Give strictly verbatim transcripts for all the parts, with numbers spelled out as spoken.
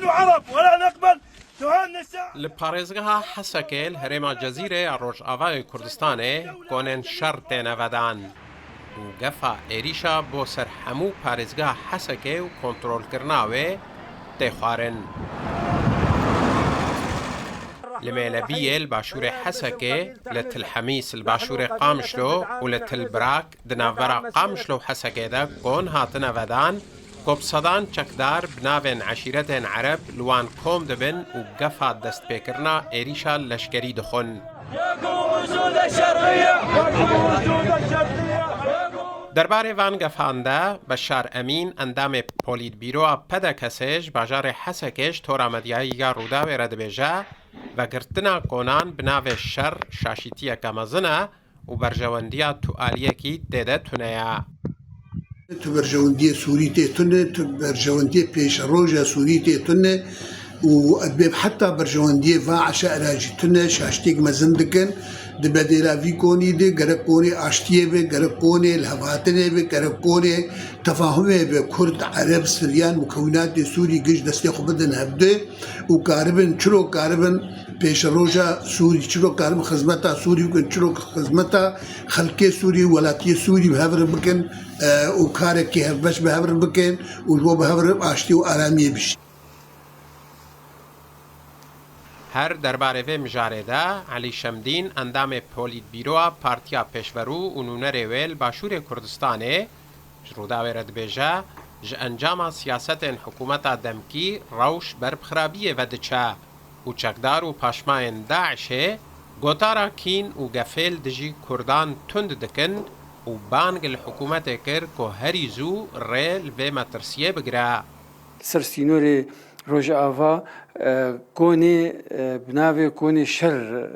العرب ولا نقبل تهان نساء. Li parêzgeha Hesekê li herêma Cezîrê ya Rojavayê Kurdistanê konên şer têne vedan û gefa êrîşa bo ser hemû parêzgeha Hesekê û kontrolkirina wê tê xwarin. Li Mêlebiyê li başûrê Hesekê, li Til Hemîs li başûrê Qamişlo û li Til Birak di navbera Qamişlo û Hesekê de kon hatine vedan, ku bi sedan çekdar bi navên eşîretên ereb li wan kom dibin û gefa destpêkirina êrîşa leşkerî dixwin. Derbarê van gefan de Beşar Emîn, endamê Polîtbîroya P D K S'ê ji bajarê Hesekê ji tora medyayî ya Rûdawê re dibêje, vegirtina konan bi navê şer şaşîtiyeke mezin e û berjewendiya tu aliyekî tê de tune ye. Tu berjewendiyê Sûrî tê tune, tu berjewendiyê pêşeroja Sûrî tê tune û ez bêm heta berjewendiyê va eşe era jî tune, şaştiyek mezin dikin. Di bedêla vî konî de gerek konê aştiyê be, gerek konê lihevhatinê be, gerek konê tefahumê be. Kurd, Ereb, Siryan, mukewinatê Sûrî giş destê xwe bidin hevdu û karibin, çiro karibin pêşeroja Sûrî, çiro karibin xizmeta Sûrî bikin, çiro xizmeta xelkê Sûrî, welatiyê Sûrî bi hev re bikin, e, û karekî hevbeş bi hev re bikin û ji bo bi hev re aştî û aramiyê bişî. Her derbarê vê mijarê de Elî Şemdîn, endamê Polîtbîroya Partiya Pêşverû û nûnerê wê li Başûrê Kurdistanê, ji Rûdawê re dibêje, ji encama siyasetên hikûmeta demkî rewş ber bi xirabiyê ve diçe û çekdar û paşmayên DAIŞ'ê gotara kîn û gefê li dijî Kurdan tund dikin û bang li hikûmetê kir ku herî zû rê li vê metirsiyê bigire. Li ser sînorê Rojava, e, konê, e, bi navê konê şer,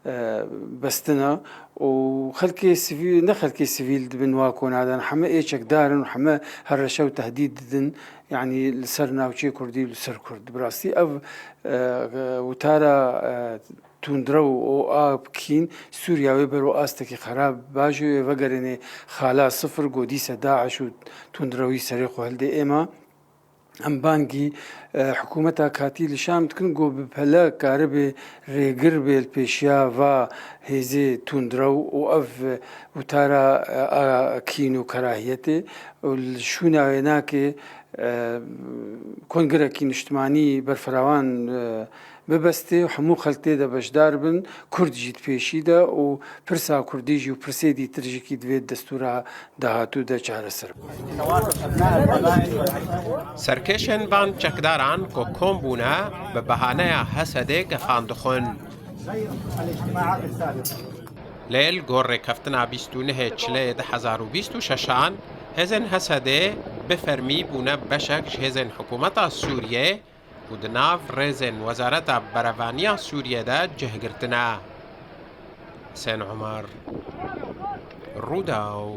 e, bestine û xelkê sivîl, ne xelkê sivîl di bin wa kona de ne, heme ê çekdar in û heme hereşe û tehdîd didin, yanî li ser navçeyê Kurdî û li ser Kurd. Bi rastî ev, e, witara, e, tundrew û a kîn Sûriya wê ber û astekî xerab bajê wê vegerêne xala sifir, go dîse DAIŞ û tundrewî serê xwe hildê êma. Em bangî, e, hikûmeta katî li Şam dikin, ku bi pele karibe rêgir bê li pêşiya va hêzê tundrew û ev, e, witara, e, a kîn û kerahiyetê û li şûna wê nake, e, kongirekî niştimanî berfirawan, e, bibestê û hemû xelk tê de beşdar bin, Kurd jî di pêşî de û pirsa Kurdî jî û pirsê dîtir jî kî divê destûra dahatû de çareser bû. Serkêşên van çekdaran ku kom bûne, bi behaneya Hesedê gefan dixwin. Lê li gor rêkeftina bîst û nehê Çileyê du hezar û bîst û şeşan, hêzên Hesedê bi fermî bûne beşek ji hêzên hikûmeta Sûriyê û di nav rêzên Wezareta Berevaniya Sûriyê de cih girtine. Husên Omer, Rûdaw.